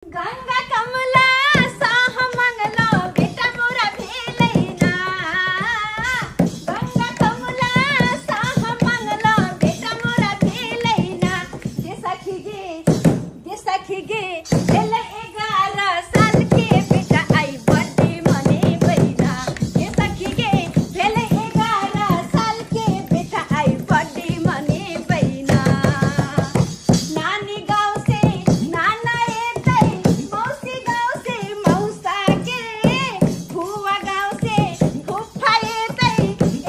गंगा कमला साह मंगलो बेटा मोरा भेलै ना। गंगा कमला साह मंगलो बेटा मोरा भेलै ना। गे सखी गे, गे सखी गे, भेलै 11 साल के बेटा आई बर्थडे मनेबै ना। गे सखी गे, भेलै 11 साल के बेटा आई बर्थडे मनेबै ना। नानी गाँव से नाना एतै, मौसी गाँव से मौसा गे, फुआ गाँव से फुफा एतै,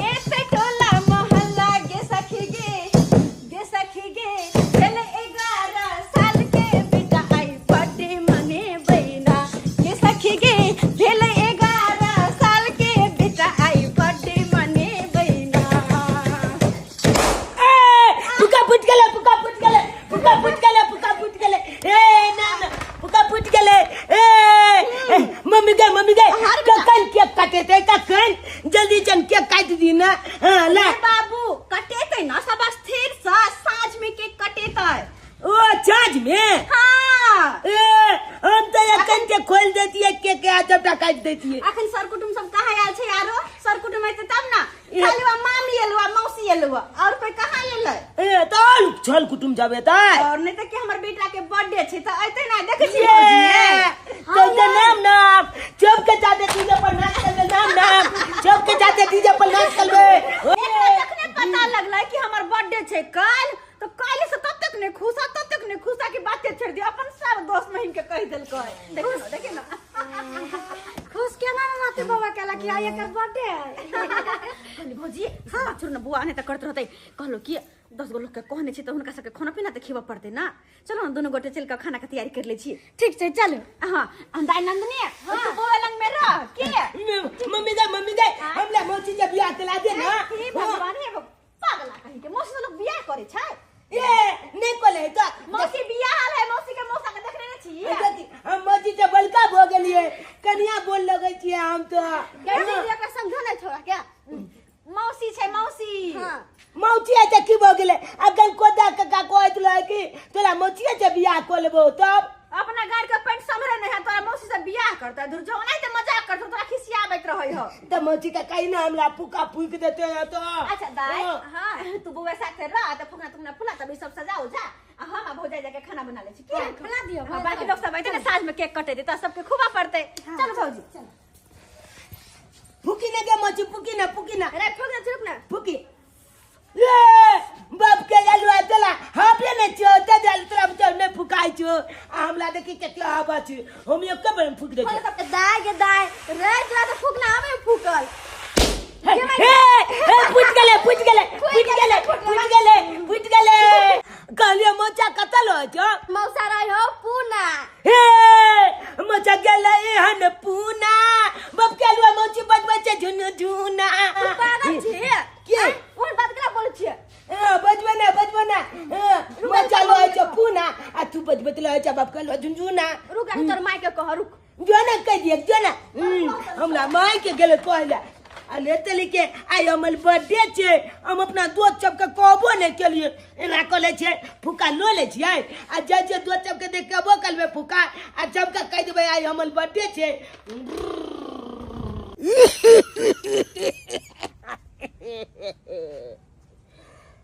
एतै टोला मोहल्ला गे सखी गे, गे सखी गे, भेलै 11 साल के बेटा आई बर्थडे मनेबै ना। गे सखी गे, भेलै 11 साल के बेटा आई बर्थडे मनेबै ना। फुका फुट गेलै, फुका फुट गेलै, फुका फुट गेलै, फुका फुट गेलै। ए ना ना, फुका फुट गेलै। ए मम्मी गे, मम्मी गे, कखन केक कटेतै? कखन जल्दी चल केक काटि दी ना। हाँ ला बाबू कटेतै ना, सब स्थिर से साँझ में केक कटेतै। ओ साँझ में? हाँ। ए हम तऽ एखन के खोलि दैतियै केक आ सबटा काटि दैतियै। अखन सर कुटुम सब कहाँ आयल छै? आरो सर कुटुम एतै तब ना। खाली वा मामी एलुआ, मौसी एलुआ, और कोई कहाँ एलै? ए तऽ छल कुटुम जब एतै। और नहीं तऽ के हमर बेटा के बर्थडे छै तऽ एतै ना, देखै छी। तो तो नाम नाम सबके जाते डीजे पर नाच करबे। नाम नाम सबके जाते डीजे पर नाच करबे। जखने पता लगलै कि हमर बर्थडे छै काल्हि, तो काल्हि से ततेक ने खुशा, ततेक ने खुशा कि बाते छोड़ दियो। अपन सब दोस्त महीन के कहि देलकै। देखियो ना, देखियो ना, खुश केना ने रहतै बाबा कहला कि आइ एकर बर्थडे है। कहली भौजी, हाँ छोड़ ना बुआ, नहि तऽ करैत रहतै। कहलो कि 10 गो लोग के कहने छी तऽ हुनका सबके खाना पीना तऽ खिबऽ पड़तै ना। चलो ना, दुनू गोटे चलि कऽ खाना के तैयारी कर लै छी। ठीक छै, चलू। हाँ दाइ नंदनी, तू बौआ लग में रह के। मम्मी गए, मम्मी गए, हमरा मौसी के बियाह करा दे ना। हे भगवान, हे भगवान, पागला कहीं के, मौसी से लोग बियाह करे छै? ए नहीं कोले तो मौसी बियाह हाल है, मौसी के मौसा के देखने ने छी। देखी, हम मौसी से बड़का भऽ गेलियै, कनिया बोल लगै छियै हम तो। कैसे एकरा समझो नहीं थोड़ा क्या? मौसी छै मौसी। हाँ। मौसी छै की भऽ गेलै? अगल कोदा कका कहैत रहै कि तोरा मौसी से बियाह कऽ लेबौ तब। अपना गाड़ के पैंट सम्हरे नहीं है तोरा मौसी से बियाह करतै? धुर जो, नहीं तऽ मजाक करतौ, तोरा खिसियाबैत रहै हो। तऽ मौसी के कही ना हमरा फूका फूकि देते है तो। अच्छा दाई, हाँ तू बौआ साथे रह तऽ फुकना तुकना फुला तब ई सब सजा उजा आ हम आ भौजाई जाके खाना बना लै छी की? फुला दियौ। हाँ, बाकी लोग सब अइतै ने साँझ में केक कटेतै तऽ सबके खुबा पड़तै। चलो भौजी, चलो। फूकी ना गे मौसी, फूकी ना, फूकी ना। अरे फूक ना, चुप ना। फूकी ए बाप के अलुआ तोला हाफे ने छो ते जल तोरा तो ने फुकाइ छो आ हमरा देखी कते आबा छी, हम एक बेर फूक दे छी। दाय के दाय रे, तोरा तऽ फूकना आबे फूकल। हे हे, फुट गेलै, फुट गेलै, फुट गेलै, फुट गेलै, फुट गेलै। कहलियै मोचा कतऽ लऽ छो? मौसा रहे हो पूना। हे मोचा गेलै एहन पूना, बाप के अलुआ मौसी बजबै छै झुन झुना। तू पागल छी के? कोन बात केना बोलै छियै? ए, बजबै ना, बजबै ना। ए, मोचा लऽ छौ पूना आ तू बजबैत रहै छ बाप के अलुआ झुनझुना। रुक, आ तोर माय के कह, रुक। जो ना कह दिए, जो ना। हमरा माय के गेलै कहला आ नेतली के आइ हमर बर्थडे छै। हम अपना दोस्त सबके कहबो नहि केलियै। एना कऽ लै छियै, फुका लऽ लै छियै आ जाइ छियै दोस्त सबके देख कहबो करबै फुका आ सबके कहि देबै आइ हमर बर्थडे छै।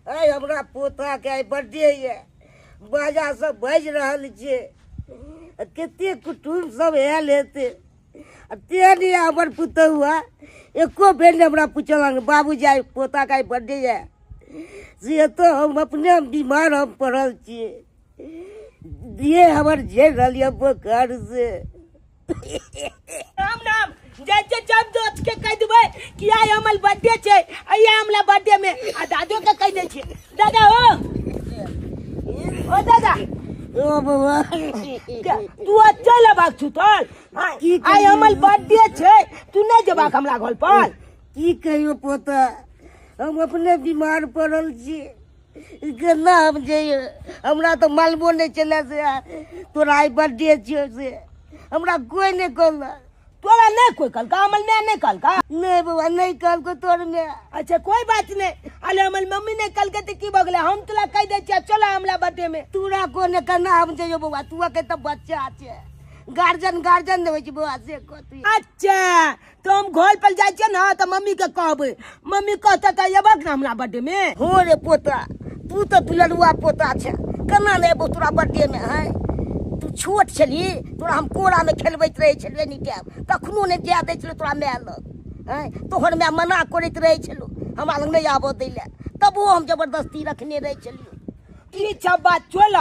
आइ हमरा पोता के आइ बर्थडे ये, बाजा सब बाजि रहल छै, कते कुटुम्ब सब आयल हेतै। आ तेहन ये हमर पुतहुआ, एको बेर नहि हमरा पुछलक बाबूजी आइ पोता के आइ बर्थडे ये। से तऽ हम अपने बीमार हम पड़ल छियै, देह हमर झेल रहल ये बोखार से। राम नाम जाइ छै सब दोस्त के कहि देबै कि आइ हमर बर्थडे छै, अइया हमरा बर्थडे में आ दादो के कहि दै छियै। दादा हो, ओ दादा। ओ बौआ, तू चलि अबाक छुतल? की आइ हमर बर्थडे छै, तू नहि जेबाक हमरा घर पर? की कहियो पोता, हम अपने बीमार पड़ल छी, केना हम जइयै? हमरा तऽ मालूमो नहि छलै से तोरा आइ बर्थडे छियौ, से हमरा कोइ नहि कहलक। तोरा नहीं कोई कहलका? हमर माय नहीं कहलका? नहीं बउआ, नहीं कहलको तोर माय। अच्छा कोई बात नहीं, अरे हमर मम्मी नहीं कहलके तो की भऽ गेलै, हम तोरा कहि दै छियै चल हमरा बर्थडे में। तोरा कोने केना हम जइयो बउआ, तू के तऽ बच्चा छै, गार्जियन गार्जियन ने होइ छै बौआ से कथी। अच्छा तो हम घर पर जाइ छियै ने तऽ मम्मी के कहबै, मम्मी कहतै तऽ अयबक ने हमरा बर्थडे में? हो रे पोता, तू तऽ दुलरुआ पोता छै, केना नहि अयबौ तोरा बर्थडे में? हैं तू छोट छली, तोरा हम कोरा में खेलबैत रहै छलियै नी टाइम, कखनो नहि जाय दै छलियै तोरा माय लग। हैं तोहर माय मना करैत रहै छलौ हमरा लग नहि आबऽ दै लए, तबो हम जबरदस्ती रखने रहै छलियै। की सब बात चल,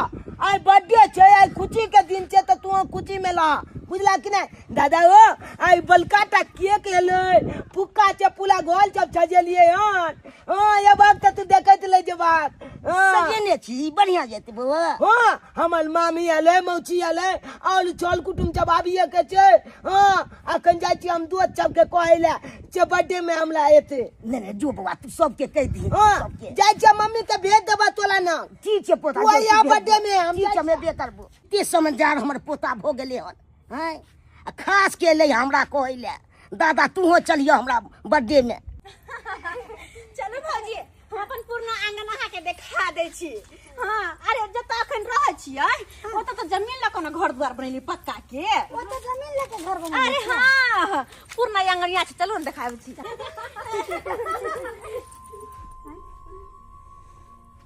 आइ बर्थडे छै, आइ खुशी के दिन छै, तऽ तू खुशी में ला, बुझला कि नहि? दादा ओ आइ बलका टा केक एलै, फुक्का छै, पूरा घर सब सजेलियै हन। हँ एबक तऽ तू देखैत ले जेबाक। हँ सजेने छी, बढ़िया जेतै बौआ। हँ हमर मामी एलै, मौसी एलै, और चल कुटुम सब आबिये के छै। हँ अखन जाइ छी हम दोस्त सबके कहै लए जे बर्थडे में हमरा एतै। नहि नहि जो बौआ, तू सबके कहि दिही। हँ सबके जाइ छियै, मम्मी के भेज देबा तोला ना। ठीक छै पोता, तू अइहा बर्थडे में, हम ठीक छै, जाइ हम एबे करबो। ते समझदार हमर पोता भऽ गेलै हन। हैं आ खास के एलै हमरा कहै लए, दादा तूहो चलिह हमरा बर्थडे में। चलू भौजी, हम अपन पूर्ण आंगन अहाँ के देखा दै छी। हाँ अरे जतऽ अखन रहै छियै ओतऽ तऽ जमीन लऽ कऽ ने घर द्वार बनेली पक्का के। ओतऽ जमीन लऽ के घर बनेली? अरे हाँ पूर्ण आंगन यहाँ छै, चलू ने देखाबै छी।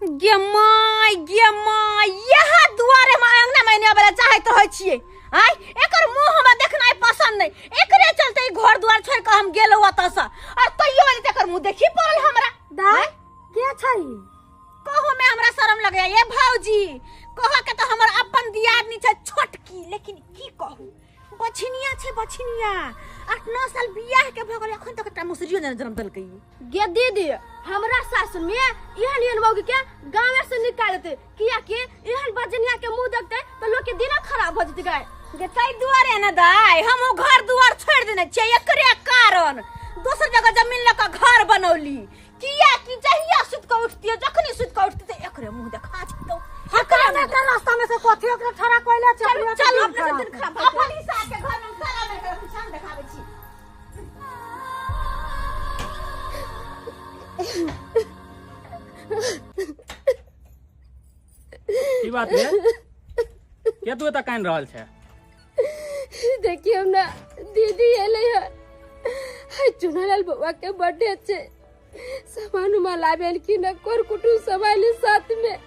गे my गे my, यह दुआरे हम अंगना में नहि आबै लए चाहैत रहै छियै। आय एकर मुंह हमरा देखनाइ पसंद नहि, एकरे चलते ई घर द्वार छोड़ि कऽ हम गेलहुँ ओतऽसँ, और तैयो एलै तऽ एकर मुंह देखी पड़ल हमरा। दाय के छै? कहू में हमरा शरम लगैया ये भौजी, कह के तऽ हमर अपन दियादनी छै छोटकी, लेकिन की कहू बछिनिया छै बछिनिया, 8-9 साल बियाह के भऽ गेलै, अखन तक एकटा मुसरियो नहि जन्म देलकै। गे दीदी, हमरा सासुर में एहन एहन मौगी के गाँवे से निकाल देते, किया कि एहन बजनिया के मुंह देखते तो लोग के दिना खराब हो जते गाय। गे ताहि दुआरे ने दाय हम ओ घर दुआर छोड़ि देने छियै, एकरे कारण दोसर जगह जमीन लऽ कऽ घर बनौली, किया कि जहिया सुति कऽ उठतियै, जखनी सुति कऽ उठतियै तऽ एकरे मुंह देखा जेतौ। एकरा में के रास्ता में से कथी ओकरा ठड़ा कोइला छै? चलू चलू अपने अपने से दिन खराब अपन हिसाब के घर में सारा में हम शाम देखाबै छी। की बात भेल? के तू एतऽ कानि रहल छै? देखियौ ना दीदी एलै हन, चुनालाल बौआ के बर्थडे छै, सामान उमान लाबे कि न, कर कुटुम सब आयल साथ में।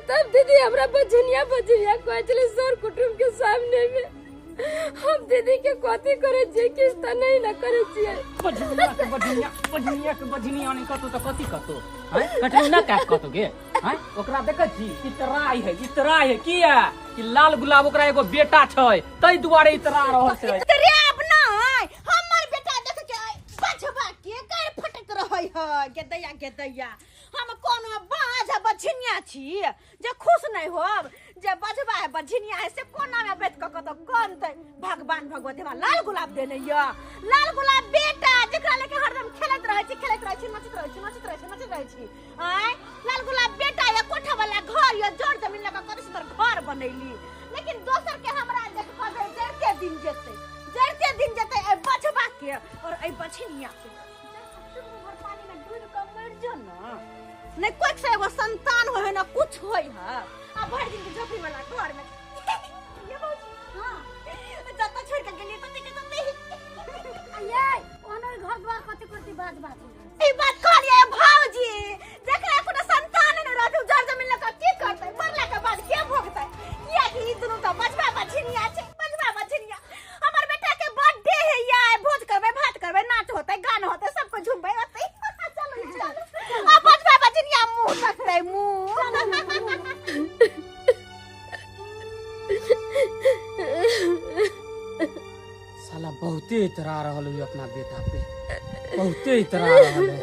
तब दीदी हमरा बजनिया बजनिया कहै छलै सर कुटुम के सामने में। हम दीदी के कथी करै छियै, किछु तऽ नहि ने करै छियै। बजनिया के बजनिया, बजनिया के बजनिया नहि कतौ तऽ कथी कतौ? हैं कटरीना कैफ कतौ गे? हैं ओकरा देखै छी इतराइ है, इतराइ है किया कि लाल गुलाब ओकरा एगो बेटा छै, ताहि दुआरे इतरा रहल छै। इतराब नहि, हमर बेटा देख के बछबा के गारि फटैत रहै है। गे दैया गे दैया, हम कोनो बाझ बछिनिया छी जे खुश नहि होब, जे बजबा है बझिनिया है से कोना में बैठ कऽ कतौ कनतै। भगवान भगवती हमरा लाल गुलाब देने यऽ, लाल गुलाब बेटा जेकरा लेके हरदम खेलैत रहै छी, खेलैत रहै छी, नचैत रहै छी, नचैत रहै छी, नचैत रहै छी। आँय लाल गुलाब बेटा यऽ, कोठा वाला घर यऽ, जड़ जमीन लऽ कऽ कते सुंदर घर बनैली, लेकिन दोसर के हमरा देख कऽ जड़ते दिन जेतै, जड़ते दिन जेतै एहि बछबा के और एहि बछिनिया के। पानी में डूबि कऽ मरि जो ना, नहीं कोई से एगो संतान होय ना कुछ होय है, आ भरि दिन के झोपड़ी वाला घर में। ये भौजी, हां जतऽ छोड़ के गेलियै तते के तते। ये ओनो घर द्वार कथी करती बाज बाज। ई बात कहलियै भौजी, जकरा कोनो संतान नहि रहतै जड़ जमीन लऽ कऽ की करतै, मरला के बाद के भोगतै? किया कि ई दुनू तऽ बचबा बछिनिया छै, बचबा बछिनिया। हमर बेटा के बर्थडे है यार, भोज करबै, भात करबै, नाच होतै, गाना होतै, सब कुछ झुमबै होतै। चलू चलू आ बचबा बछिनिया मुंह तकतै मुंह। साला बहुते इतरा रहल है अपना बेटा पे, बहुते इतरा रहल है।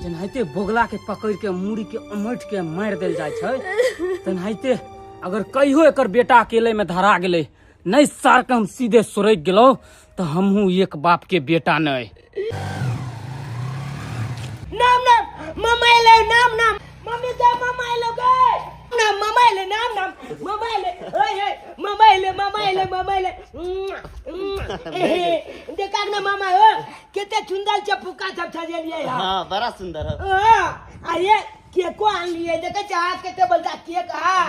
जेनाहिते बोगला के पकड़ के मूड़ी के अमैठ के मारि देल जाइ छै, तेनाहिते अगर कहियो एकर बेटा अकेले में धरा गेलै नहि सार के हम सीधे सोरकि गेलहुँ तऽ हमहूँ एक बाप के बेटा नहि। नाम नाम मम्मा एलै, नाम नाम मम्मी गे, मम्मा एलै गे, नाम मम्मा एलै, नाम नाम मम्मा एलै, ओए ओए मम्मा एलै, मम्मा एलै, मम्मा एलै। देखा ना मामा हो केते सुंदर छै फुक्का सब सजेलियै। हां बड़ा सुंदर है। हां आ ये केको आनलियै, देखै छै हाथ केते बड़का केक है।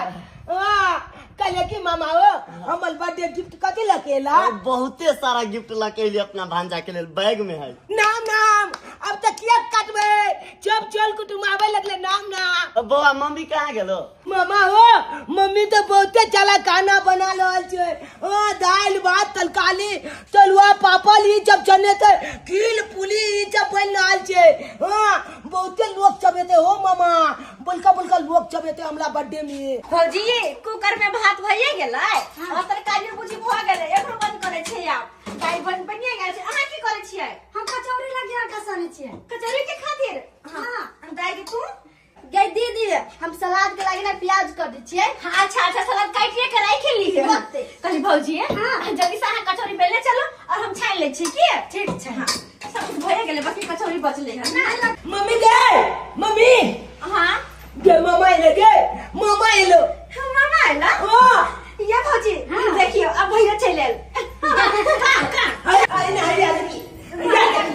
हां कहले कि मामा हो हमर बर्थडे गिफ्ट कथि लकेला? बहुते सारा गिफ्ट लकेली अपना भांजा के लेल, बैग में है। नाम नाम अब त किया काटबे, जब चल कुटुम आवे लगले नाम नाम। बौआ मम्मी कहाँ गेलो? मामा हो मम्मी तो बहुते चला खाना बना रहल छै। हां दाल भात तरकारी तलुआ पापड़ ई सब चने ते खीर पुली ई सब बन रहल छै। हां बहुते लोग सब एते हो मामा, बलका बलका लोग सब एते हमरा बर्थडे में। भौजी कुकर में भात भइए गेलै और तरकारी बुझी भ गेलै, एकरो बंद करै छै आब। दाइ बन बनिए गेल छै। अहाँ की करै छियै? हम कचौड़ी लगी आटा सनै छियै। कचौड़ी के खातिर? हां। दाइ के तू? गई दीदी हम सलाद के लागी ना प्याज कट दै छियै। हां अच्छा अच्छा, सलाद काटिए के राखि ली। कहली भौजी हां जल्दी से अहाँ कचौड़ी बेलने चलो और हम छानि लै छी की? ठीक छै। हां सब कुछ भए गेलै, बाकी कचौड़ी बचलै हन ना। मम्मी गे मम्मी। हां गे मामा एलो, गे मामा एलो। मामा एलो? हां ये भौजी देखियो अब भैया चलि आयल। हां आई ना आई आदमी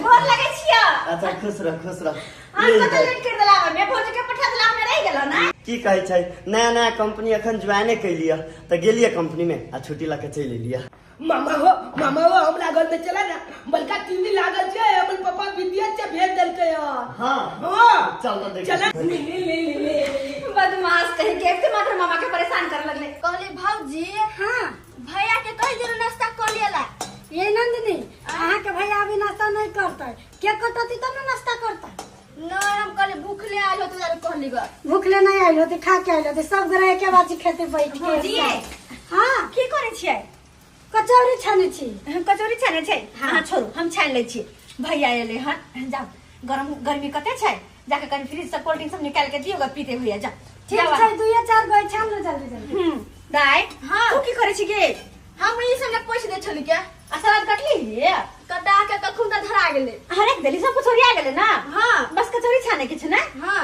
गोर लगै छियो। अच्छा खुश रह खुश रह। हम कत लेट कर देला में भौजी के पठा देला में रहि गेलो ना। की कहै छै, नया नया कंपनी अखन ज्वाइने कैलियै त गेलियै कंपनी में आ छुट्टी लऽ के चलि एलियै। मामा हो हमरा घर में चला ना, बड़का टीवी लागल छै, हमर पापा विदेश से भेज देलकै। हां हां चल त देख चला। ले ले ले ले बदमाश कहि के एते मात्र मामा के परेशान कर लगले। कहली भौजी हां भैया के कहि देलो नाश्ता क लेला। ये नंदिनी अहाँ के भैया अभी नाश्ता नहीं करतै, के कटती तब ना नाश्ता करतै। नहीं हम कहली भूखले आयल होते जारे कहली ग। भूखले नहीं आयल होते, खा के आयल होते, सब गोरा एके बाजी खेते बैठ के। भौजी हां की करै छियै? कचौड़ी छानै छी। हम कचौड़ी छानै छै? हां छोड़ू हम छानि लै छी। भैया एलै हन, जाउ गरम गर्मी कते छै, जाके कनि फ्रिज से कोल्ड ड्रिंक सब निकाल के दियौ ग पीते भैया। जा ठीक छै, दुइया चार गो छान लो जल्दी जल्दी। दाइ हां तू की करै छी गे? हम ई सब ने पूछ दे छली के आ सलाद कटली हे? कटा के कखुन त धरा गेलै। हरेक देली सब कुछ ओरिया गेलै ना? हां बस कचौड़ी छाने के छै ना? हां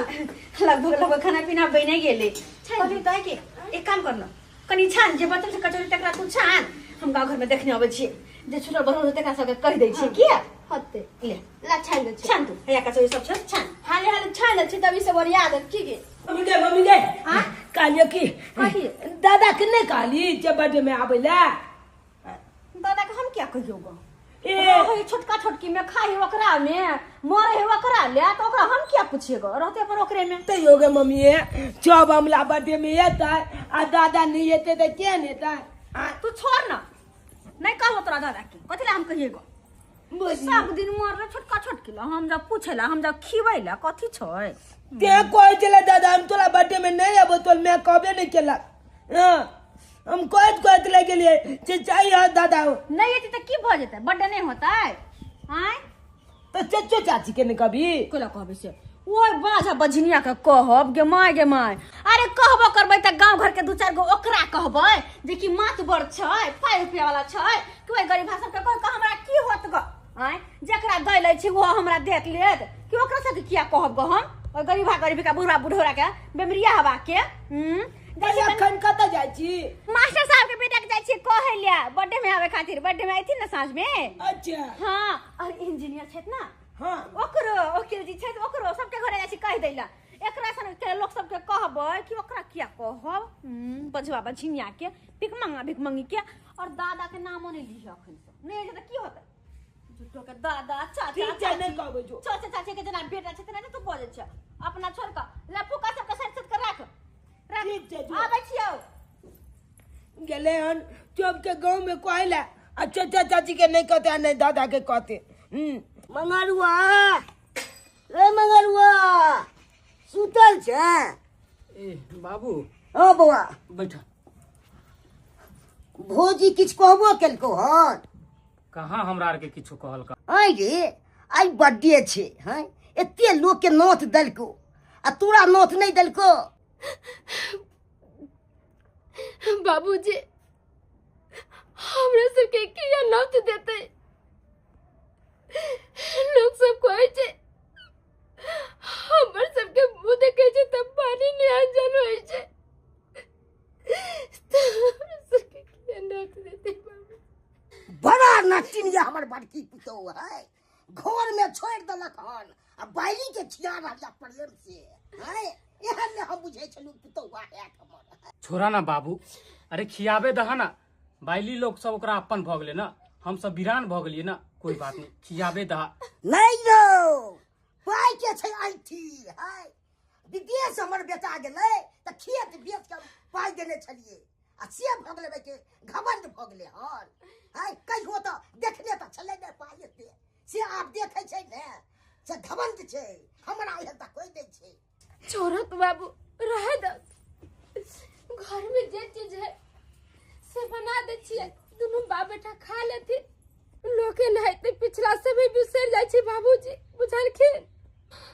लगभग लगभग खाना पीना बने गेलै। कहली दाइ के एक काम करना, कनि छान जे बचल छै कचौड़ी तकरा तू छान, हम गाँव घर में देखने अबै छी जे छुटल बढ़ल होतै तकरा सबके कहि दै छियै की होतै। ले ला छानि दै छी। छान तू हैया कचौड़ी सब छान छान। हाले हाले छानि दै छी तब ई सब ओरिया देब की गे। मम्मी गे मम्मी गे। हां कहलियो की दादा के नहीं कहली जे बर्थडे में आबै ला? दादा के हम क्या कहियो ग? ए ए छोटका छोटकी में खाई ओकरा में मरे है ओकरा ले त ओकरा हम क्या पूछिएगा, रहते अपन ओकरे में। त योगे मम्मी जब हमला बर्थडे में एतै आ दादा नहीं एतै त के ने एतै? तू छोड़ ना, नहीं कहबो तोरा दादा के, कथी ला हम कहिएगा? सब दिन मरले छोटका छोटकी ला हम जब पूछेला हम जब खिबैला कथी छै ते कहै छलै दादा हम तोरा बर्थडे में नहीं अबो तो मैं कहबे नहीं केला। हां हम कहत कहत लग गेलियै जे चाहिए दादा हो। नहीं एतै त की भ जेतै, बर्थडे नहीं होतै? आय त चचो चाची के ने कभी कोला कहबै से ओइ बाजा बझनिया के कहब गे my गे my. अरे कहबो करबै त गांव घर के दू चार गो ओकरा कहबै जे कि मात बड़ छै, पाइ रुपया वाला छै, कि ओइ गरीब भाषा के कह के हमरा की होत ग? आय जकरा दै लै छी वो हमरा देत लेत, कि ओकरा सबके किया कहब ग हम? ओइ गरीबा गरीबी का बुढ़ा बुढ़ोरा के बेमरिया हवा के। अखन कतऽ जाइ छी? मास्टर साहब के बेटा के जाइ छी कहै ले बर्थडे में आवे खातिर, बर्थडे में अयथिन ना साँझ में। अच्छा हां और इंजीनियर छथि ना? हां ओकरो वकील जी छथि ओकरो सबके घरे जाइ छी कहि दै ला। एकरा सन के लोक सबके कहबै कि ओकरा किया कहब बझवा बझिनिया के भिख मंगी के। और दादा के नामो नहीं लिह अखन से, नहीं जे त की होतै झूठो के दादा चाचा ठीक छै नहीं कहबै जो चाचा चाची के जेना बेटा छै तेना तू बजै छ अपना छोड़ के लफुका सबके सर सर के राख राख। ठीक छै जो आबै छियौ। गेलै हन चौक के गांव में कहला आ चाचा चाची के नहीं कहते आ नहीं दादा के कहते। मंगरुआ रे मंगरुआ सुतल छै? ए बाबू। हाँ बौआ बैठ। भौजी किछु कहबो केलको हन? कहाँ हमरा आर के किछु कहलका? आइ रे आइ बर्थडे छै, हैं एते लोक के नोत देलको आ तोरा नोत नहीं देलको? बाबूजी हमरा सबके किया नोत देतै? लोग सब कहै छै हमर सबके मुँह देखै छै तब पानी निहान जल होइ छै, हमरा सबके किया नोत देतै बाबू? बड़ा नटिन ये हमर बड़की पुतोह है, घर में छोड़ देलक हन आ बाइली के छिया रहल प्रेम से। हैं एहन ने हम बुझै छलहुँ पुतौआ हैत हमर। छोड़ा ना बाबू, अरे खियाबे दहा ना, बाइली लोग सब ओकरा अपन भऽ गेलै ना, हम सब वीरान भऽ गेलियै ना, कोई बात नहीं, खियाबे दहा। नहीं रौ, पाइ के छै ऐठी है, विदेश हमर बेटा गेलै तऽ खेत बेच के पाइ देने छलियै आ से भऽ गेलै के घमंड भऽ गेलै हन। है कहियो तऽ देखने तऽ छलै ने पाइ एते, से आब देखै छै ने से घमंड छै, हमरा एहन तऽ कोइ नहि छै। छोड़त बाबू, रहे दस, घर में जे चीज है से बना दै छियै, दुनू बाप बेटा खा लेथिन। लोके नहाइते पिछला समय बिसरि जाइ छै बाबूजी, बुझलखिन?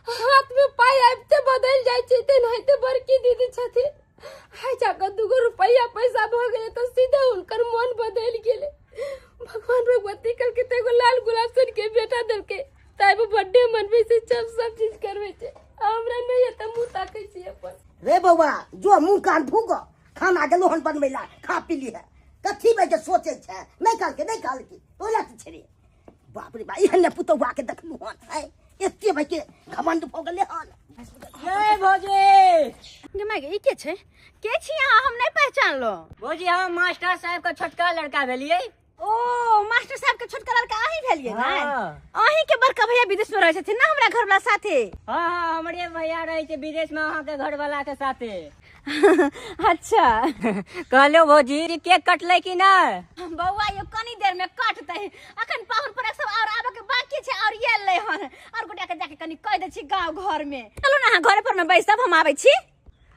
हाथ में पाइ आबिते बदलि जाइ छै, तेनाहिते बड़की दीदी छथिन, आइ जाकऽ 2 रुपैआ पैसा भऽ गेलै तऽ सीधे हुनकर मन बदलि गेलै। भगवान भगवती कहलकै तऽ एगो लाल गुलाब सन के बेटा देलकै, ताहि बर्थडे मनबै छै, सब चीज करबै छै, हमरा नहि हेतै मुँह ताकै छी अपन। रे बौआ जो मुँह कान धो गऽ, खाना गेलो हन बनबै ला, खा पी ली है, कथी में के सोचै छै, नहि कहलकै नहि कहलकै तोरा की छै रे। बाप रे बाप, एहन ने पुतौआ के देखलहुँ हन, है एते भाई के घमंड भऽ गेलै हन। जय भौजी। गे माय गे, ई के छै? के छी अहाँ? हम नहि पहचानलो। भौजी हम मास्टर साहब के छोटका लड़का भेलियै। ओ मास्टर साहब के छोटका लड़का अहीं भेलियै ने? हाँ। अहीं के बड़का भैया विदेश में रहै छथिन ना हमरा घर वाला साथे? हाँ हाँ, हमरे भैया रहै छै विदेश में अहाँ के घर वाला के साथे। अच्छा। कहलो भौजी केक कटलै कि नहि? बौआ यो कनी देर में कटतै, अखन पाहुन परक सब और आबे के बाकी छै और एलै हन, और गोटा के जाके कनी कहि दै छी गाँव घर में। चलू ने अहाँ घरे पर में बैसब, हम आबै छी।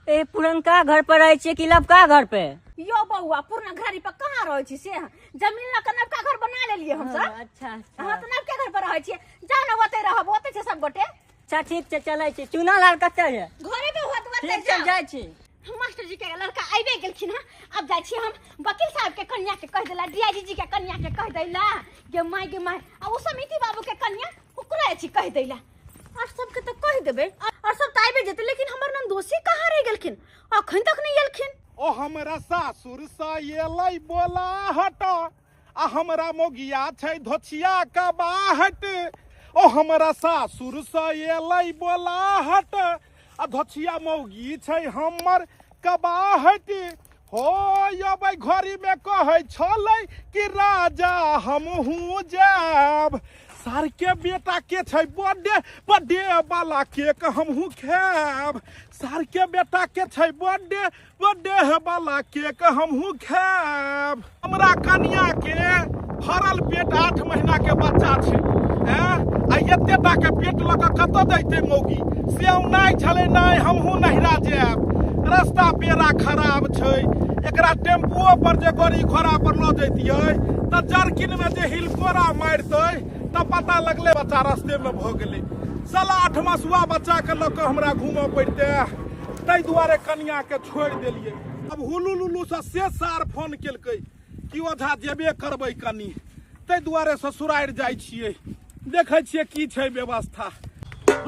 ए पुरनका घर पर रहै छियै कि लबका घर पे? यो बौआ पुरना घरारी पर कहाँ रहै छी, से जमीन लऽ कऽ नबका घर बना लेलियै हमसब। अच्छा अच्छा। अहाँ तऽ नबके घर पर रहै छियै, जाउ ने ओतै रहब, ओतै छै सब गोटे। अच्छा ठीक छै, चलै छी। चूना लाल कतऽ है? घरे पे होत ओतै। ठीक छै, जाइ छी। मास्टर जी के लड़का आबे गेलखिन हँ, अब जाइ छी हम वकील साहब के कन्या के कहि देला, डीआईजी जी के कन्या के कहि देला, गे माय गे माय, आ ओ समिति बाबू के कन्या ओकरा छी कहि देला, और सबके तऽ कहि देबै, और सब तऽ आबि जेतै, लेकिन हमर नंदोसी कहाँ रहि गेलखिन, अखन तक नहि एलखिन। ओ हमरा सासुर से एलै बोला हट, आ हमरा मोगिया छै धोछिया कबाहट। ओ हमरा सासुर से एलै बोला हट, आ धोछिया मौगी छै हमर कबाहट। हो अबै घड़ी में कहै छलै कि राजा हमहूँ जायब, सार के बेटा के छै बर्थडे, बर्थडे वाला केक हमहूँ खायब, सार के बेटा के छै बर्थडे, बर्थडे वाला केक हमहूँ खायब। हमरा कनिया के भरल पेट 8 महीना के बच्चा छै, आ एते टा के पेट लऽ कऽ कतऽ जैतै मौगी, से नहि छलै नहि हमहूँ नहिरा जायब, रास्ता पेड़ा खराब छै, एकरा टेम्पुओ पर जे गाड़ी घोड़ा पर लऽ जैतियै तऽ जर्किन में जे हिलकोरा मारितै तऽ पता लगलै बच्चा रास्ते में भऽ गेलै। साला 8 मसुआ बच्चा के लऽ कऽ हमरा घूमऽ पड़ितै, ताहि दुआरे कनिया के छोड़ि देलियै। अब हुलू लुलू से सार फोन केलकै कि ओझा जेबे करबै कनी, ताहि दुआरे ससुरारि जाइ छियै, देखै छियै की छै व्यवस्था।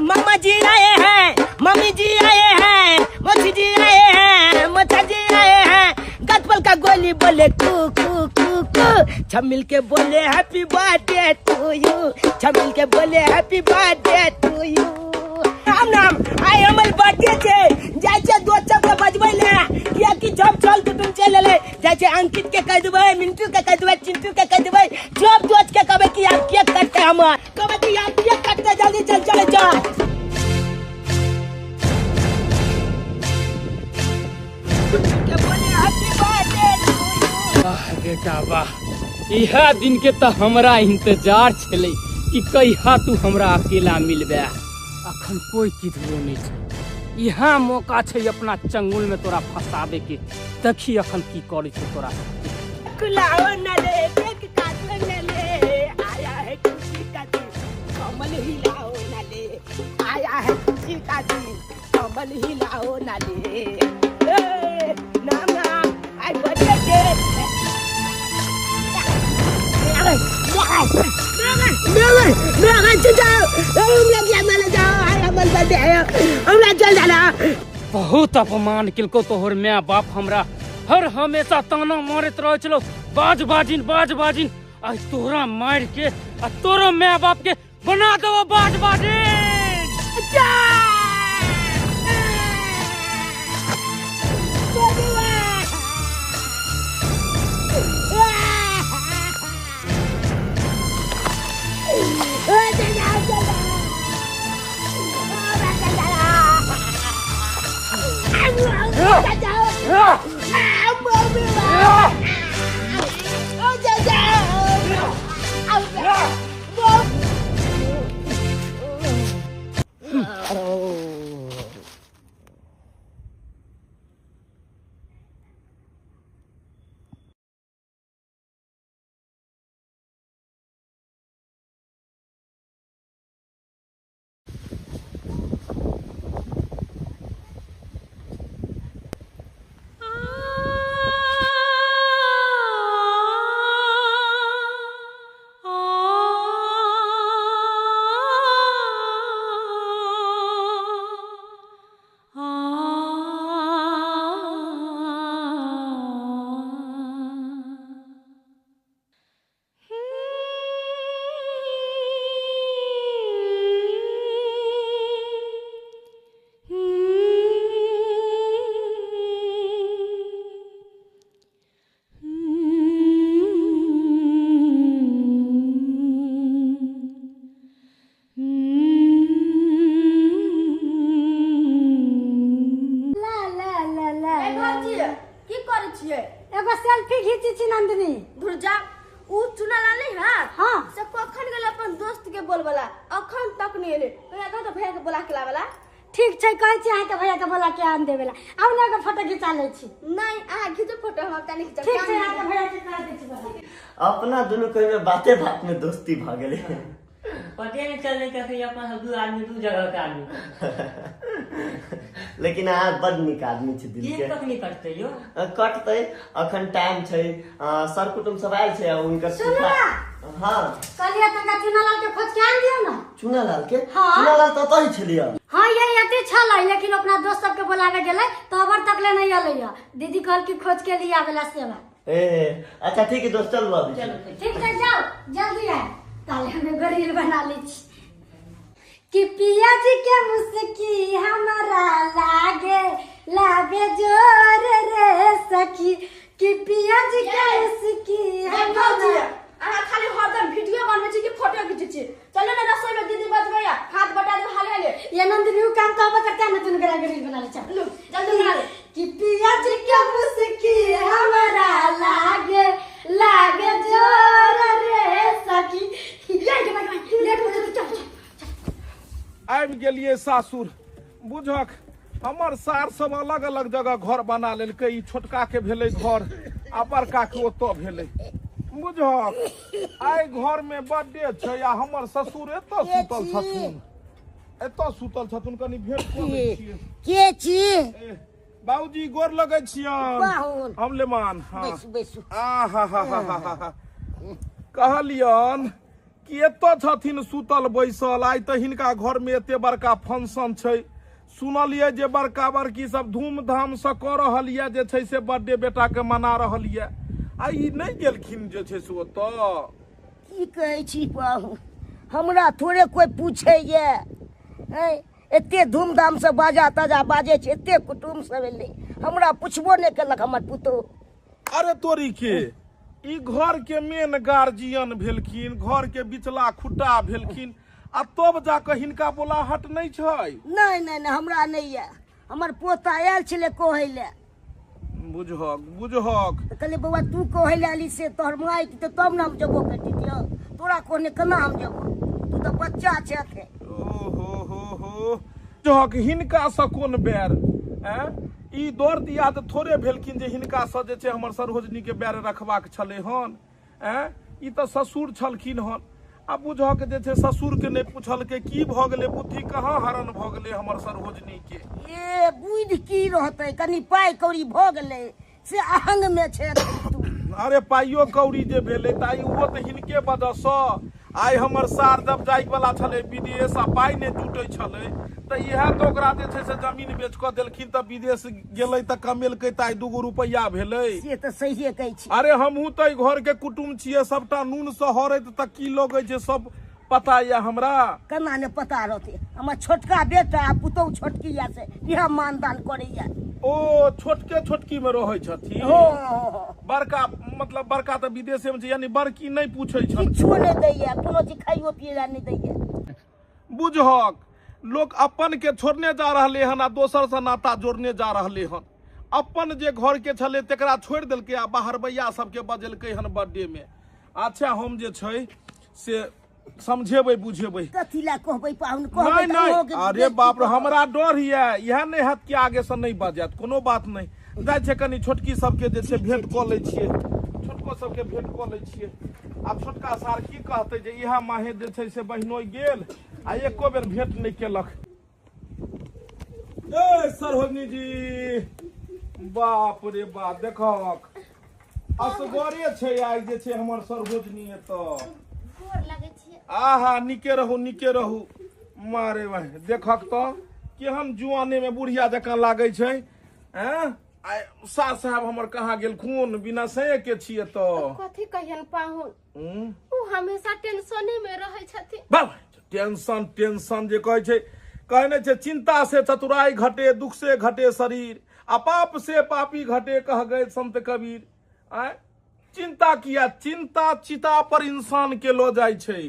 मामा जी आए हैं, मम्मी जी आए हैं, मौसी जी आए हैं, मौसा जी आए हैं, गजबल का गोली बोले कू कू कू कू, छमिल के बोले हैप्पी बर्थडे टू you, छमिल के बोले happy birthday to you. Ram Ram, आइ हमर बर्थडे छै, जाइ छै दोस्त सबके बजबै ले, कियाकि जब चल कुटुम चलि एलै, जाइ छै अंकित के कहि देबै, मिंटू के कहि देबै, चिंटू के कहि देबै, सब दोस्त के कहबै कि आब केक कटतै हमर, कहबै कि आब केक कटतै, जल्दी चल चलै चल। वाह बेटा वाह, इएह दिन के तऽ हमरा इंतजार छलै कि कहिया तू हमरा अकेला मिलबे। अखन कोई किधरो नहीं छै, इएह मौका छै अपना चंगुल में तोरा फंसाबे के, देखी अखन की करै छै तोरा। कुलाओ न ले, केक काटो न ले, आया है खुशी का दिन, कमल हिलाओ न ले, आया है खुशी का दिन, कमल हिलाओ न ले। ए, नाम नाम, आई बर्थडे के। बहुत अपमान केलको तोहर my बाप हमरा, हर हमेशा ताना मारैत रहै छलौ, बाज बाजिन बाज बाजिन, आइ तोरा मारि के आ तोरो my बाप के बना देबो बाज बाजिन। धुर जा उ चुनालाल नहीं है। हाँ। से कखन गेल अपन दोस्त के बोलबला अखन तक नहीं एले। भैया कह तो भैया के बोला के लावला। ठीक छै, कहै छी अहाँके भैया के बोला के आन देबेला। आउ ने एगो फोटो घिचा लै छी। नहीं अहाँ घिचू फोटो, हम तानी घिचब। ठीक छै, अहाँके भैया के कह दै छी बोला। अपना दुनू कोई में बाते बात में दोस्ती भ गेलै। पते नहीं चललै कखनी अपना सब दू आदमी दू जगह के आदमी। लेकिन अहाँ बड नीक आदमी छी दिल के। केक कखनी कटतै यो? कटतै, अखन टाइम छै। सर कुटुम सब आयल छै हुनकर। सुनू ना। हाँ। कहलियै तनका चुनालाल के खोज के आन दियौ ना। चुनालाल के? हाँ। चुनालाल तऽ ओतहि छलियै। हाँ ये एते छलै, लेकिन अपना दोस्त सबके बोलावे गेलै तऽ अबर तक ले नहीं एलै। दीदी कहल कि खोज के लिए आवेला सेवा। ए अच्छा ठीक है दोस्त, चल अभी। ठीक छै, जाओ जल्दी आए। ताले हम एगो रील बना लै छी कि पिया जी के मुस्की हमारा लागे लागे जोर रे सखी, कि पिया जी के मुस्की हमारा। अहाँ खाली हरदम वीडियो बनबै छी कि फोटो खींचै छी? चलो ना रसोई में दीदी बजबैया, हाथ बटा दे हाले हाले। ये नंदिनी उ काम कहबो करते ना, तुन करा रील बना ले चल। लू जल्दी बना ले। कि पिया जी के मुस्की हमारा लागे लागे जोर रे सखी। ये के भाई लेट हो चल चल। आबि गेलियै सासुर। बुझक हमर सार सब अलग अलग जगह घर बना लेलकै। ई छोटका के भेलै घर आ बड़का के ओतऽ भेलै। बुझक आइ घर में बर्थडे छै आ हमर ससुर एतऽ सुतल छथुन, एतऽ सुतल छथुन। कनि भेंट कऽ लै छियै। के छी? बाबूजी गोर लगै छियन। हम लेमान। हाँ बैसू बैसू। आ हा हा हा हा। कहलियन कि एतऽ छथिन सुतल बैसल। आइ तऽ हिनका घर में एते बड़का फंक्शन छै। सुनलियै जे बड़का बड़की सब धूमधाम से कऽ रहल यऽ जे छै से बर्थडे बेटा के मना रहल यऽ। आ ई नहि गेलखिन जे छै से ओतऽ। की कहै छी पाहुन, हमरा थोड़े कोइ पूछैए। एते धूमधाम से बाजा ताजा बाजै छै, एते कुटुम सब एलै, हमरा पुछबो नहि केलक हमर पुतोहु। अरे तोरी के ई घर के मेन गार्जियन भेलखिन, घर के बिचला खुट्टा भेलखिन, आ तब जाके हिनका बोलाहट नहि छै। नहि नहि नहि, हमरा नहि यऽ। हमर पोता आयल छलै कहै लए। बुझहक बुझहक। तऽ कहलियै बौआ तू कहै लए एली से तोहर माय तऽ तब ने हम जेबो करितियौ, तोरा कहने केना हम जेबो, तू तऽ बच्चा छै एखन। ओ हो हो हो। बुझहक हिनका से कोन बैर? ई दौड़ दियाद थोड़े भेलखिन जे हिनका से जे छै हमर सरोजनी के बैर रखबाक छलै हन। ई तऽ ससुर छलखिन हन। आ बुझहक जे छै ससुर के नहि पुछलकै की भऽ गेलै, बुद्धि कहाँ हरण भऽ गेलै हमर सरोजनी के। ए बुद्धि की रहतै, कनि पाइ कौड़ी भऽ गेलै से अहंग में छै। अरे पाइयो कौड़ी जे भेलै तऽ आइ ओहो तऽ हिनके वजहसँ। आइ हमर सार जब जाइवला छलै विदेश आ पाइ नहि जुटै छलै तऽ इएह तऽ ओकरा जे छै से जमीन बेच कऽ देलखिन तऽ विदेश गेलै तऽ कमेलकै तऽ आइ 2 गो रुपैआ भेलै। से तऽ सहिए कहै छी। अरे हमहूँ तऽ घर के कुटुम छियै, सबटा नून से हरैत तऽ की लगै छै सब पता यऽ हमरा। केना नहि पता रहतै, हमर छोटका बेटा आ पुतोहु छोटकी यऽ से इएह मानदान करैया। ओ छोटके छोटकी में रहै छथिन। बड़का मतलब बड़का तऽ विदेशे में छै, यानी बड़की नहि पूछै छथिन। किछो नहि दैया, कोनो चीज खाइयो पियै लए नहि दैया। बुझहक लोक अपन के छोड़ने जा रहले हन आ दोसर से नाता जोड़ने जा रहले हन। अपन जे घर के छलै तकरा छोड़ि देलकै आ बाहरबैया सबके बजेलकै हन बर्थडे में। अच्छा हम जे छै से समझेबै बुझेबै। कथी लए कहबै पाहुन, कहबै नहि नहि, अरे बाप रे हमरा डर यऽ, इएह नहि हैत कि आगे से नहि बजायत। कोनो बात नहि, जाइ छै कनि छोटकी सबके जे छै भेंट कऽ लै छियै, छोटको सबके भेंट कऽ लै छियै। आब छोटका सार की कहतै जे इएह माहे जे छै से बहिनोइ गेल आ एको बेर भेंट नहि केलक। ए सरोजनी जी, बाप रे बाप, देखक असगरे छै आइ जे छै हमर सरोजनी एतऽ। आहा निके रहू निके रहू। मारे भाई देखक तऽ केहन जुआने में बुढ़िया जकाँ लागै छै। सास साहब हमर कहाँ गेलखुन? बिना सहे के छियै तऽ कथी कहियन पाहुन, ओ हमेशा टेंशने में रहै छथिन। बाबा टेंशन टेंशन जे कहै छै, कहै नहि छै चिंता से चतुराई घटे, दुख से घटे शरीर, आ पाप से पापी घटे कह गए संत कबीर। आय चिंता किया? चिंता चिता पर इंसान के लऽ जाइ छै।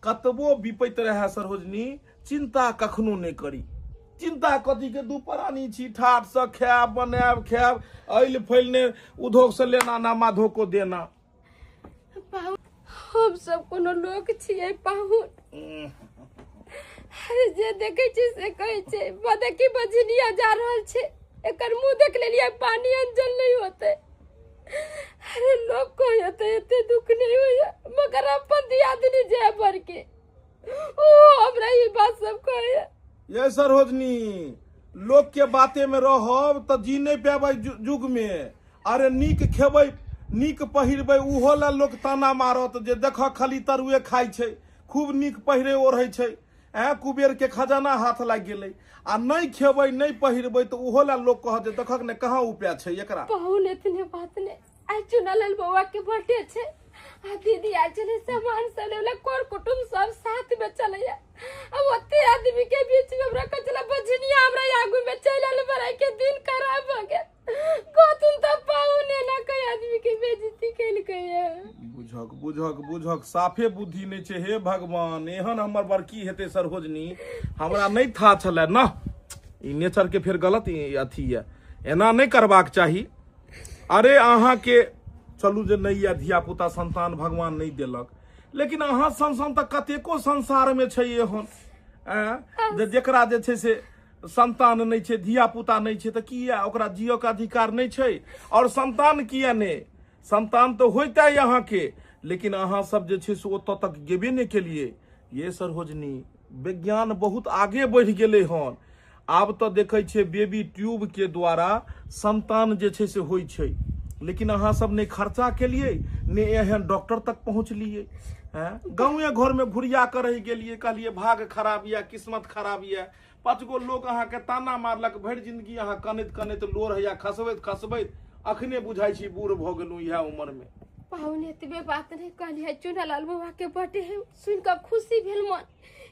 कतबो बिपैत रहे सरोजनी, चिंता कखनो नहि करी। चिंता कथी के? दू प्राणी छी, ठाठ से खायब बनायब खायब, ऐल फैलने उधोग से लेना ना माधो को देना। हम सब कोनो लोक छियै पाहुन। अरे जे देखै छी से कहै छै, बदकी बजनिया जा रहल छै, एकर मुंह देख लेलियै पानी अंजल नहीं होते। अरे लोग कहै तऽ एते दुख नहीं होइया, मगर अपन दियादनी जे भर के ओ हमरा ई बात सब कहैया। ये सरोजनी, लोग के बाते में रहब तऽ जी नहीं पेबै युग में। अरे नीक खेबै नीक पहिरबै उहो ला लोग ताना मारत जे देख खाली तरुए खाइ छै, खूब नीक पहिरे ओढ़ै छै, ऐं कुबेर के खजाना हाथ लागि गेलै। आ नहीं खेबै नहीं पहिरबै तऽ उहो ला लोग कहत जे देखक ने कहाँ उपाय छै एकरा। पाहुन एतने बात ने आइ चुनालाल बौआ के बर्थडे छै आ दीदी आयल छलै सामान सब लेला, कर कुटुम्ब सब साथ में चलैया। अब ओते आदमी के बीच में हमरा कहै छलै बजनिया हमरा आगू में चलि आयल, बड़ाई के दिन खराब भऽ गेल। कहथुन तऽ पाहुन एना कहि आदमी के बेइज्जती केलकैया। बुझक बुझक बुझक, साफे बुद्धि नहि छै। हे भगवान, एहन हमर बड़की हेतै सरोजनी, हमरा नहि था छलै न। ई नेचर के फेर गलत अथी यऽ, एना नहि करबाक चाही। अरे अहाँ के चलू जे नहि यऽ धिया पुता संतान भगवान नहि देलक, लेकिन अहाँ सन सन तऽ कतेको संसार में छै एहन जे जेकरा जे छै से संतान नहि छै, धिया पुता नहि छै, तऽ किया ओकरा जियऽ के अधिकार नहि छै? और संतान किया नहि? संतान तऽ होइते अहाँके, लेकिन अहाँ सब जे छै से ओतऽ तक गेबे नहि केलियै। ये सरोजनी, विज्ञान बहुत आगे बढ़ि गेलै हन। आब तऽ देखै छियै बेबी ट्यूब के द्वारा संतान जे छै से होइ छै, लेकिन अहाँ सब नहि खर्चा केलियै ने एहन डॉक्टर तक पहुँचलियै। गाँवे घर में घुरिया कऽ रहि गेलियै, कहलियै भाग खराब यऽ, किस्मत खराब यऽ। पाँच गो लोग अहाँके ताना मारलक, भरि जिंदगी अहाँ कनैत कनैत लोर हैया खसबैत खसबैत अखने बुझाइ छी बूढ़ भऽ गेलहुँ इएह उम्र में। पाहुन एतबे बात नहीं कहलियै, चुनालाल बौआ के बर्थडे है सुनि कऽ खुशी भेल मन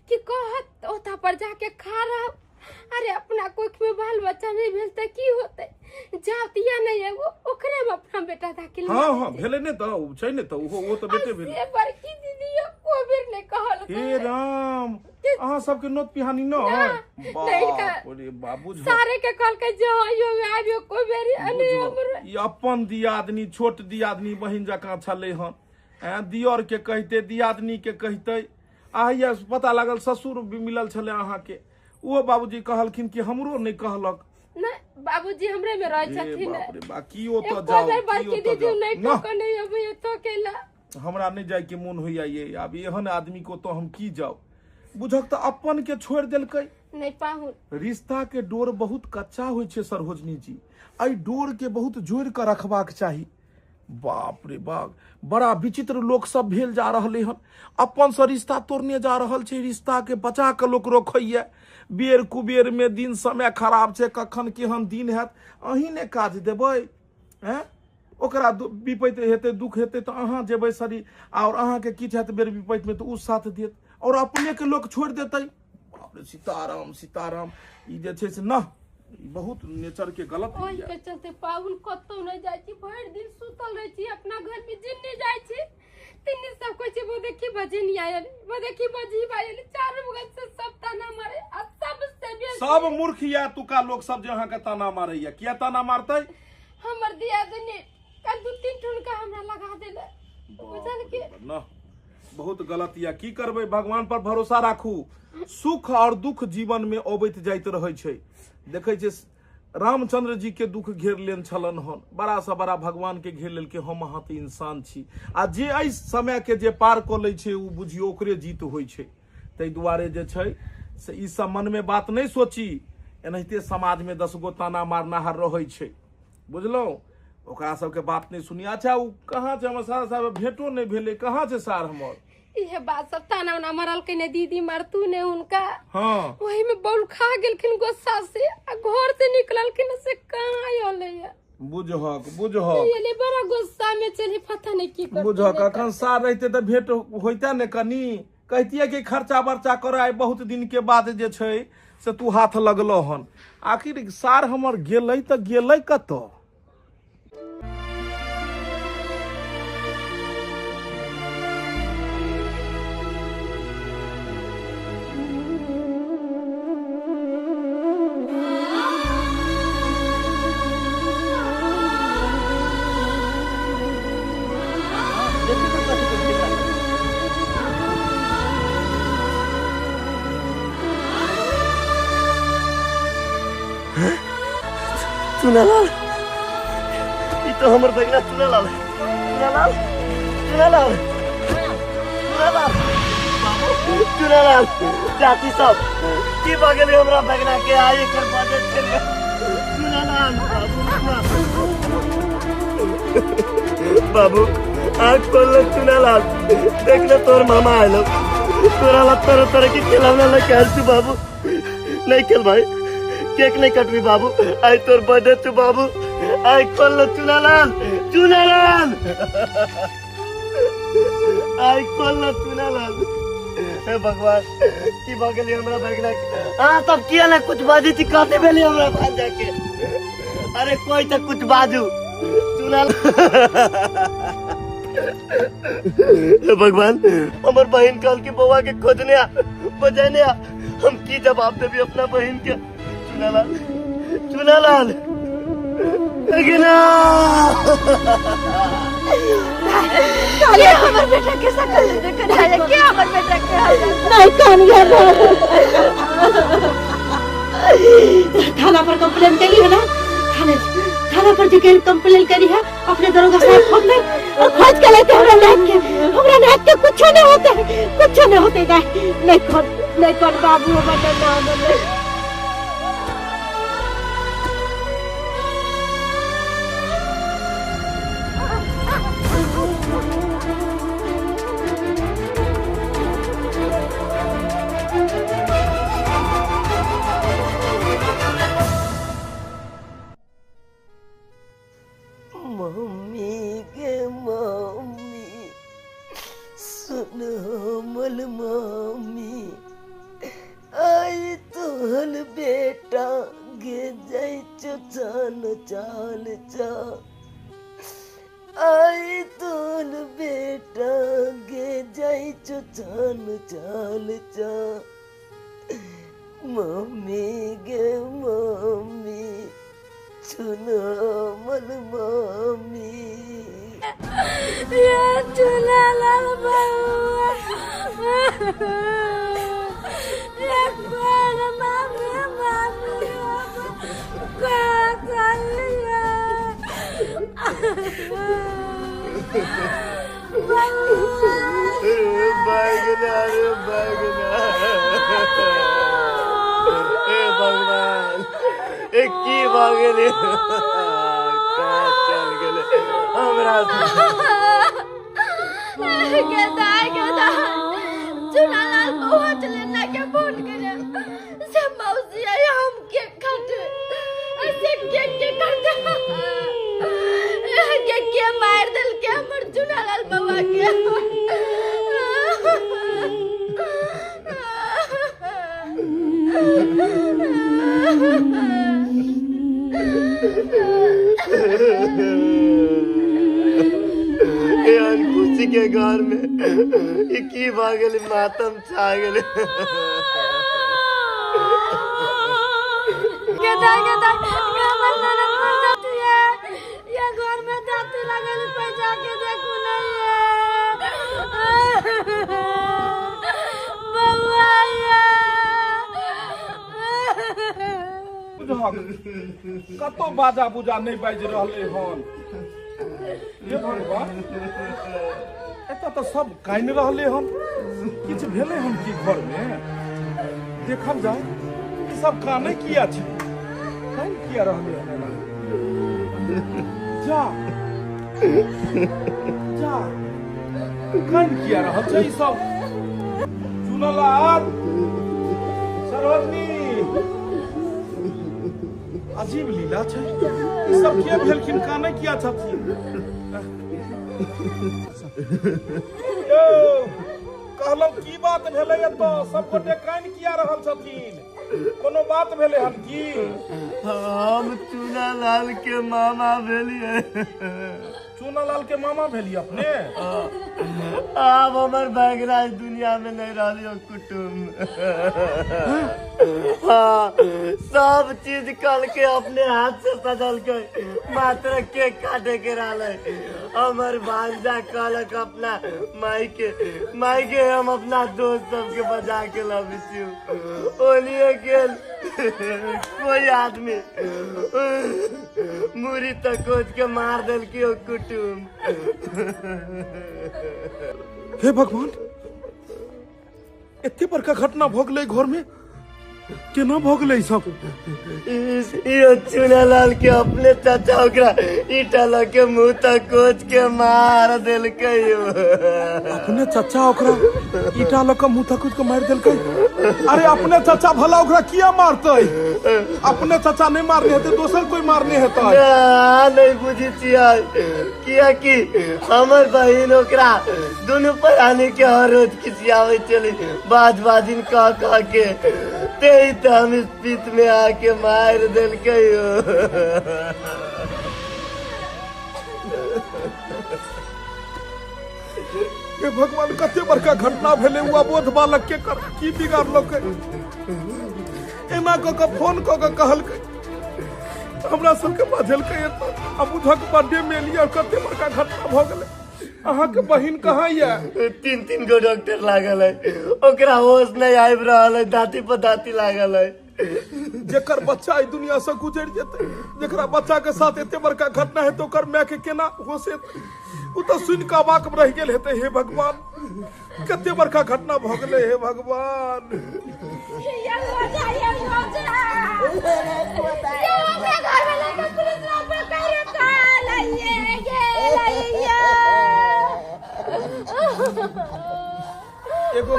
कि कहत ओतऽ पर जाके खा रहब। अरे अपना कोख में बाल बच्चा नहीं भेल तऽ की होतै, जाओ तिया नहीं एगो ओकरे में अपना बेटा दाखिल। हाँ हाँ भेलै ने तऽ ओ छै ने तऽ ओहो ओ तऽ बेटे भेलै। से बड़की दीदी एको बेर नहीं कहलकै। हे राम, अहाँ सबके नोत पिहानी न? बाप रे बाबू, सारे के कहलकै जे आइयो आबियो को बेरी। अने हमरो ई अपन दियादनी छोट दियादनी बहिन जकाँ छलै हन, दियर के कहिते दियादनी के कहिते। आ पता लागल ससुर भी मिलल छलै अहाँके, ओहो बाबूजी कहलखिन कि हमरो नहि कहलक। नहीं बाबूजी हमरे में रहै छथिन। बाप रे बा, की ओतऽ जाउ, बड़की दीदी नहि टोकने अबै एतऽ केला। हमरा नहि जाय के मोन होइया ये, आब एहन आदमी को तो हम की जाउ। बुझक तऽ अपन के छोड़ि देलकै। नहीं पाहुन, रिश्ता के डोर बहुत कच्चा होइ छै सरोजनी जी, एहि डोर के बहुत जोड़ि कऽ रखबाक चाही। बाप रे बाप, बड़ा विचित्र लोक सब भेल जा रहलै हन, अपन से रिश्ता तोड़ने जा रहल छै, रिश्ता के बचा कऽ लोक रखैया। बेर कुबेर में दिन समय खराब छै, कखन केहन दिन हैत अहीं ने काज देबै। हैं ओकरा विपैत हेतै दुख हेतै तऽ अहाँ जेबै सरी, और अहाँके किछु हैत बेर विपैत में तऽ ओ साथ देत, और अपने के लोक छोड़ि देतै। बाप रे, सीताराम सीताराम, ई जे छै से न बहुत नेचर के गलत। ओहि के चलते पाहुन कतौ नहीं जाइ छी, भरि दिन सुतल रहै छी अपना घर में, जिन्ने जाइ छी तिन्ने सब कहै छै वो देखी बजनी आयल, वो देखी बजी आयल, चारू बगल से सब ताना मारे। आ सबसे बेसी सब मूर्ख या तुका लोग सब जे अहाँके ताना मारैया। किया ताना मारतै? हमर दियादनी कल 2-3 ठुनका हमरा लगा देले, बुझल के न बहुत गलत या। की करबै, भगवान पर भरोसा राखू। सुख और दुख जीवन में अबैत जाइत रहै छै। देखै छै रामचंद्र जी के दुख घेर लेन छलन हन, बड़ा सा बड़ा भगवान के घेर लेलकै। हम अहाँ तऽ इंसान छी, आ जे एहि समय के जे पार कऽ लै छै ओ बुझियौ ओकरे जीत होइ छै। ताहि दुआरे जे छै से ई सब मन में बात नहि सोची। एनाहिते समाज में 10 गो ताना मारनाहार रहै छै, बुझलहुँ? ओकरा सबके बात नहि सुनी। अच्छा ओ कहाँ छै हमर सार साहब, भेटो नहि भेलै, कहाँ छै सार हमर? इहे बात सब ताना उना मारलकै ने दीदी मारतू ने हुनका। हाँ वही में बौल खा गेलखिन गुस्सा से, आ घर से निकललखिन से कहाँ अयलै। बुझहक बुझहक, ये बड़ा गुस्सा में चली, पता नहीं की करतै। बुझहक अखन सार रहते तऽ भेंट होइते ने, कनी कहतियै कि खर्चा बर्चा कराय, बहुत दिन के बाद जे छै से तू हाथ लगलो हन। आखिर सार हमर गेलै तऽ गेलै कतऽ? चुनालाल ई तो हमर बगना चुनालाल चुनालाल चुनालाल चुनालाल बाबू चुनालाल चाची सब की बगल हमरा बगना के आई एकर बर्थडे छले चुनालाल बाबू बाबू आँख खोल चुनालाल देख ले तोर मामा आलो तोरा ला तरह तरह के खिलौना लेके आयल छु बाबू। नहीं खेल भाई केक नहीं कटबी बाबू आई तोर बर्थडे छु बाबू। आई खोल ले चुनालाल चुनालाल आई खोल ले चुनालाल। हे भगवान की भऽ गेलै हमरा भगना। हाँ तब किया ना कुछ बाजू थी कथी भेलै हमरा भांजा के। अरे कोई तो कुछ बाजू चुनालाल। हे भगवान हमर बहन कहल की बौआ के खोजने आ बजाने आ हम की जवाब देबी अपना बहन के। चुनालाल चुनालाल भगना काले हमर बेटा के सकल देखन है के हमर बेटा के नहीं कान गया। थाना पर कंप्लेन कैली है ना थाना पर जो कंप्लेन करी है अपने दरोगा साहब खोज ले और खोज के लेते हमरा नाक के कुछ नहीं होते कुछ नहीं होते। नहीं खोज नहीं कर बाबू हमर नाम नहीं। मम्मी के मम्मी सुन हमल मम्मी आई तोहल बेटा गे जाई चाल चाल चा आई तोहल बेटा गे जाई चाल चाल चा मम्मी गे मम्मी सुन हमल मम्मी। ये चुनालाल बउआ ये कौन मामी मामी का करिया बगना रे बगना हे भगवान ए की भऽ गेलै चल गेलै हमरा गेदा चुनालाल बउआ चले ना के फोन करे से मौसी आई हम केक काटे ऐसे केक के काटे के के मार देल के हमर चुनालाल बउआ के। खुशी के घर में की भऽ गेलै मातम छा गेलै। गेदा गेदा हमर ननद दादी है ये घर में दादी लगल पैसा के देखू नहीं है बउआ कतौ बाजा बुजा नहीं बाजि रहलै हन। हे भगवान एतऽ तऽ सब कानि रहलै हन किछु भेलै हन की घर में। देखल जाए ई सब कानै किया छै कानि किया रहलै हन एना। जा जा कानि किया रहल छै ई सब। चुनालाल सरोजनी अजीब लीला छै ई सब किया भेलखिन कानै किया छथिन। यौ कहलहुँ की बात भेलै एतऽ सब गोटे कानि किया रहल छथिन कोनो बात भेलै हन की। हम चुनालाल के मामा भेलियै। चुनालाल के मामा भेलियै अपने? आब हमर भगना इस दुनिया में नहीं रहलियो कुटुम्ब। हाँ, सब चीज कल के अपने हाथ से सजल के मात्र केक काटे के रहले। हमर भांजा कहलक अपना माई के हम अपना दोस्त सबके बजा के लबै छी। ओलिए गेल कोई आदमी मुरी तक कोच के मार देलकी ओ कुटुम्ब। हे भगवान, एते बड़का घटना भऽ गेलै घर में, केना भऽ गेलै सब? यो चुनालाल के अपने चाचा ओकरा ईटा लऽ के मुंह तक कोच के मार देलकै। अपने चाचा ओकरा ईटा लऽ के मुंह तक कोच के मार देलकै? अरे अपने चाचा भला ओकरा किया मारतै? अपने चाचा नहीं मारने हेतै, दोसर कोई मारने हेतै। नहीं बुझै छियै, कियाकि हमर बहिन ओकरा दुनू प्राणी के हर रोज खिसियाबै छलै बाज बाजिन कह कह के, ते तो हम इस पीत में आके मार देलकै। हे भगवान, कते बड़का घटना भेलै। ओ अबोध बालक के कर की बिगाड़लकै? एना कऽ के फोन कऽ के कहलकै, हमरा सबके बजेलकै एतऽ। आ बुधक बर्थडे में एलियै और कते बड़का घटना भऽ गेलै। अहाँके बहिन कहाँ ये? 3-3 गो डॉक्टर लागल है, ओकरा होश नहीं आबि रहल है, दाँती पर दाँती लागल है। जेकर बच्चा ई दुनिया से गुजरि जेतै, जेकरा बच्चा के साथ एते बड़का घटना हेतै, ओकर माय के केना होश एतै? ओ तऽ सुनि कऽ अवाक रहि गेल हेतै। हे भगवान, कते बड़का घटना भऽ गेलै। हे भगवान, एगो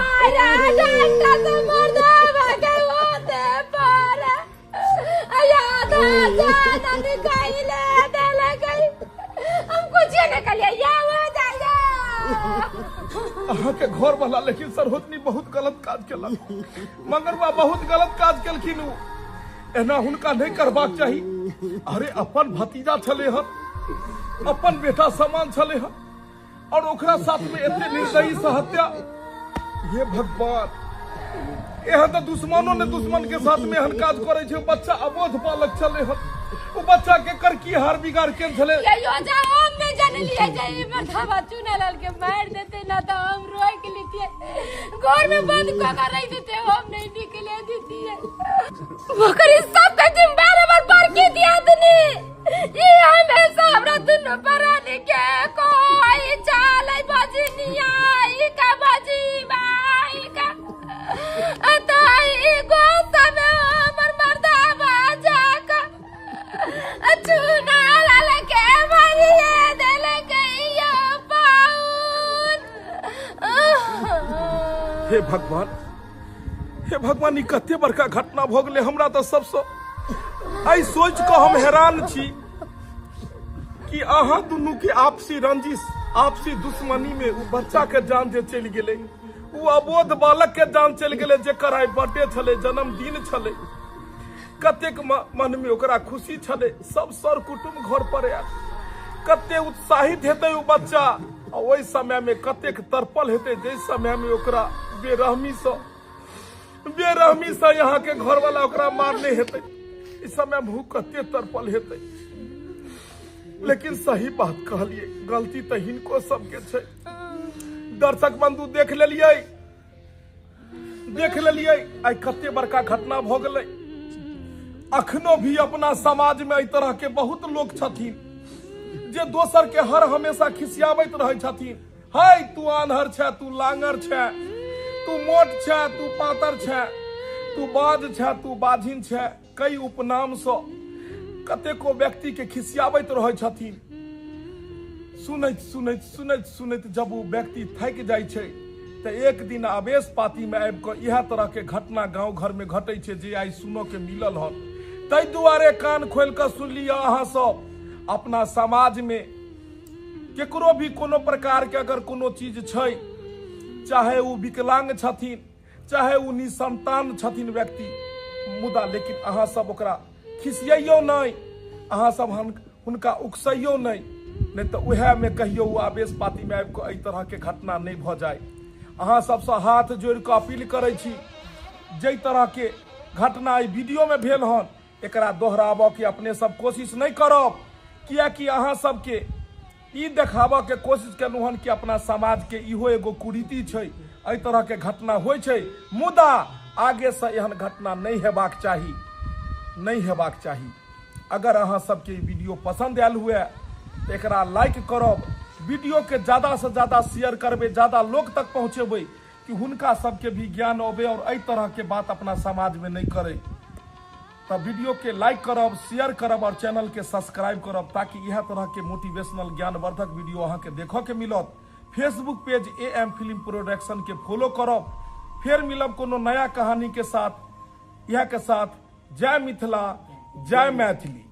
अहाँके घर वाला लेकिन सरहोतनी बहुत गलत काज केलक। मंगरुआ बहुत गलत काज केलखिन। ओ एना हुनका नहीं करबाक चाही। अरे अपन भतीजा छलै हन, अपन बेटा समान छलै हन, और ओकरा साथ में एते निर्दयी से हत्या। हे भगवान, एहन तऽ दुश्मनो ने दुश्मन के साथ में एहन काज करै छै। बच्चा अबोध बालक छलै हन, ओ बच्चा के कर की हार बिगाड़ केन छलै? हम नहीं जानलिए जे ई मर्दाबा चुनालाल के मार देते ना तो हम रोक लेतिए, घर में बंद क के रख देते, हम नहीं निकले देतिए। मगर इस सब के जिम्मेदार हमर बड़की दियादनी, ई हमेशा हमरा दुनू प्राणी के कोई चालै बजनिया ई का बजी बाई का अतई गोसा में हमर मर्दाबा जाका चुनालाल के मारिए देलकै यो पाउन। हे भगवान, हे भगवान, ई कते बड़का घटना भऽ गेलै। हमरा तऽ सबसँ एहि सोचि कऽ हम हैरान छी कि अहाँ दुनू के आपसी रंजिश, आपसी दुश्मनी में ओ बच्चा के जान जे चलि गेलै, ओ अबोध बालक के जान चलि गेलै, जेकर आइ बर्थडे छलै, जन्मदिन छलै। कतेक मन में ओकरा खुशी छलै, सब सर कुटुम्ब घर पर आयल, कते उत्साहित हेतै ओ बच्चा। आ ओहि समय में कतेक तड़पल हेतै जाहि समय में ओकरा बेरहमी से यहाँ के घर वाला ओकरा मारने हेतै। इस समय भूख कते तड़पल हेतै। लेकिन सही बात कहलिए, गलती तऽ हिनको सबके छै। दर्शक बंधु, देख लेलियै, देख लेलियै आइ कते बड़का घटना भऽ गेलै। अखनो भी अपना समाज में एहि तरह के बहुत लोग छथिन जे दोसर के हर हमेशा खिसियाबैत रहै छथिन। है तू आन्हर छै, तू लांगर छै, तू मोट छै, तू पातर छै, तू बाज छै, तू बाझिन छै, कई उपनाम सँ कतेको व्यक्ति के खिसियाबैत रहै छथिन। सुनैत सुनैत सुनैत सुनैत जब ओ व्यक्ति थाकि जाइ छै तऽ एक दिन आवेश पाती में आबि कऽ इएह तरह के घटना गाँव घर में घटै छै जे आइ सुनऽ के मिलल हन। ताहि दुआरे कान खोलि कऽ सुनि लिअ अहाँ सब, अपना समाज में केकरो भी कोनो प्रकार के अगर कोनो चीज छै, चाहे ओ विकलांग छथिन, चाहे ओ निसंतान छथिन व्यक्ति, मुदा लेकिन अहाँ सब ओकरा खिसियैयौ नहि, अहाँ सब हुनका उकसैयौ नहि। नहि तऽ उएहमे कहियो ओ आवेश पातीमे आबि कऽ एहि तरहके घटना नहि भऽ जाय। अहाँ सबसँ हाथ जोड़ि कऽ अपील करै छी, जाहि तरहके घटना एहि वीडियोमे भेल हन एकरा दोहराबऽके अपने सब कोशिश नहि करब, कियाकि अहाँ सबके ई देखाबऽके कोशिश केलहुँ हन कि अपना समाजके इहो एगो कुरीति छै, एहि तरहके घटना होइ छै, मुदा आगेसँ एहन घटना नहि हेबाक चाही, नहि हेबाक चाही। अगर अहाँ सबके ई वीडियो पसंद आयल हुए तऽ एकरा लाइक करब, वीडियो के ज्यादा से ज्यादा शेयर करबै, ज्यादा लोक तक पहुँचेबै कि हुनका सबके भी ज्ञान अबै और एहि तरह के बात अपना समाज में नहीं करे। तऽ वीडियो के लाइक करब, शेयर करब और चैनल के सब्सक्राइब करब, ताकि इएह तरह के मोटिवेशनल ज्ञानवर्धक वीडियो अहाँ के देखऽ के मिलत। Facebook page A M film production के फॉलो करब। फेर मिलब कोनो नया कहानी के साथ। इएह के साथ जय मिथिला, जय मैथिली।